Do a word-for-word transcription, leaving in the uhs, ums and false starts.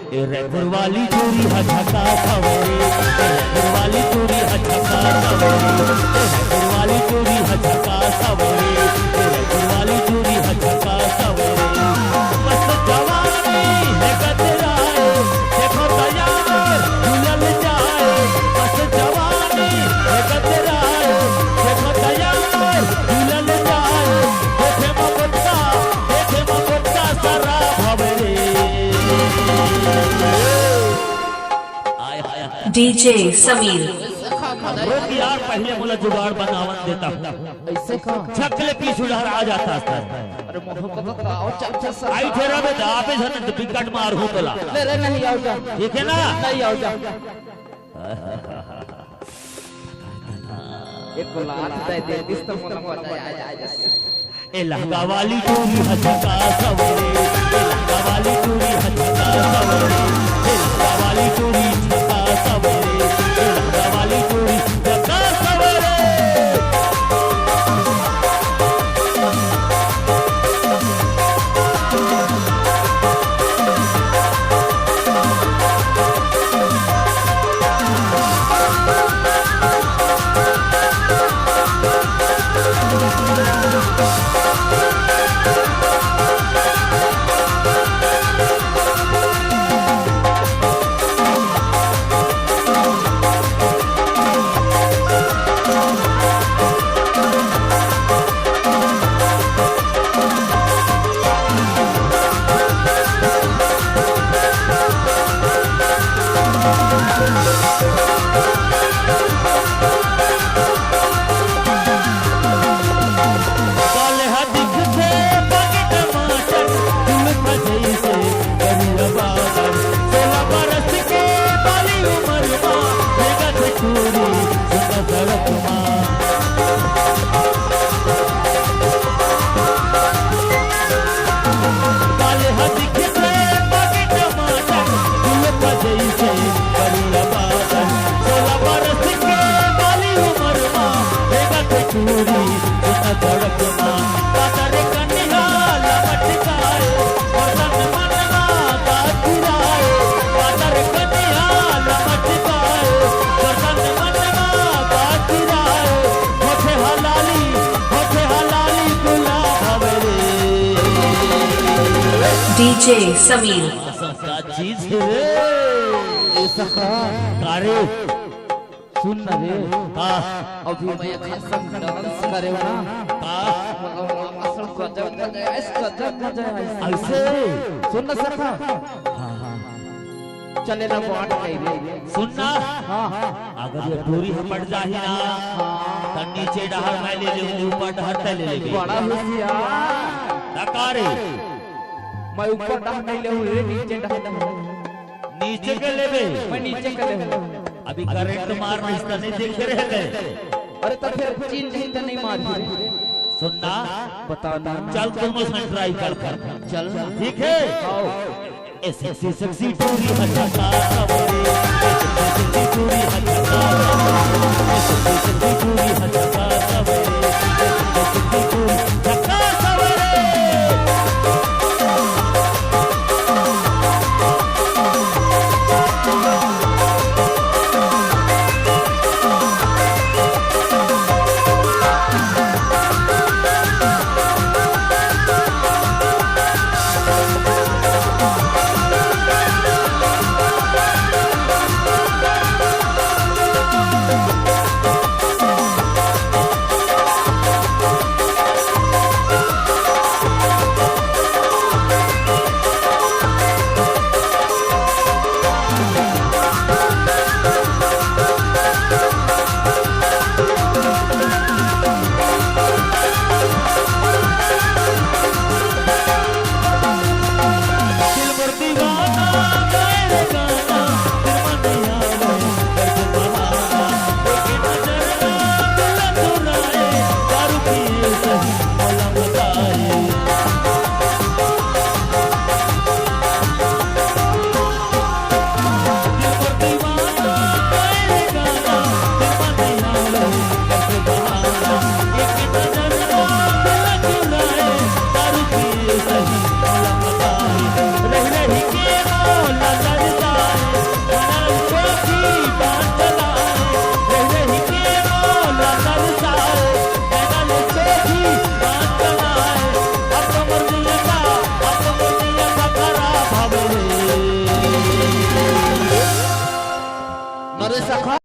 ए रैपुर वाली टूरी ह झकास हवे रे, ए रैपुर वाली टूरी ह झकास हवे रे, ए रैपुर वाली टूरी ह झकास हवे रे, ए रैपुर वाली टूरी ह झकास हवे रे। मस्त जवानी हे गदराए, देखो त यार झूलल जाए। मस्त जवानी हे गदराए, देखो त यार झूलल जाए। देखे म मोटका, देखे म मोटका शराब हवे रे। आय, आय, आय। डीजे समीर। रुक यार, पहले मोला जुगाड़ बनावन देता हूँ। ऐसे का? झकले पीछू डहर आ जाता है। अरे मोहब्बत का आओ, चल, चल, चल। आई ठेरा में दाबे झन तो बिकट मार हो तोला। ले रे, नहीं आओ जा। ठीक है ना? नहीं आओ जा। एक लात दे दे, इस तो मोला मजा आ जाए। ए लहंगा वाली टूरी ह झकास हवे रे, ए लहंगा वाली टूरी ह झकास हवे रे, ए लहंगा वाली टूरी झकास हवे रे, ए लहंगा वाली टूरी झकास हवे रे। डीजे समीर। का चीज हे रे? ए सखा। का रे? सुन ना रे। का? अभी मैं एक हसन डांस करे ना। का? मतलब, असल गजब मजा आइस, गजब मजा आइस। ऐसे? सुन ना सखा। हाँ, हाँ। चले ना बात कही रे। सुन ना। हाँ, हाँ। अगर ये टूरी ह पट जाही ना, त नीचे डहर मैं ले लेहूँ, ऊपर डहर तैं ले लेबे। बड़ा होशियार। त का रे? मैं ऊपर डहर नहीं लेहूँ रे, नीचे डहर लेहूँ। नीचे के लेबे? मैं नीचे के लेहूँ। अभी करंट मार रहिस त नहीं देखे रहे। अरे त फिर चीन जहीं त नहीं मारी। सुन ना। बता ना। चल दोनों से ट्राई कर। चल ना। ठीक है? आओ। ए सेक्सी सेक्सी टूरी ह झकास हवे रे, ए सेक्सी सेक्सी टूरी ह झकास हवे रे, ए सेक्सी सेक्सी टूरी ह झकास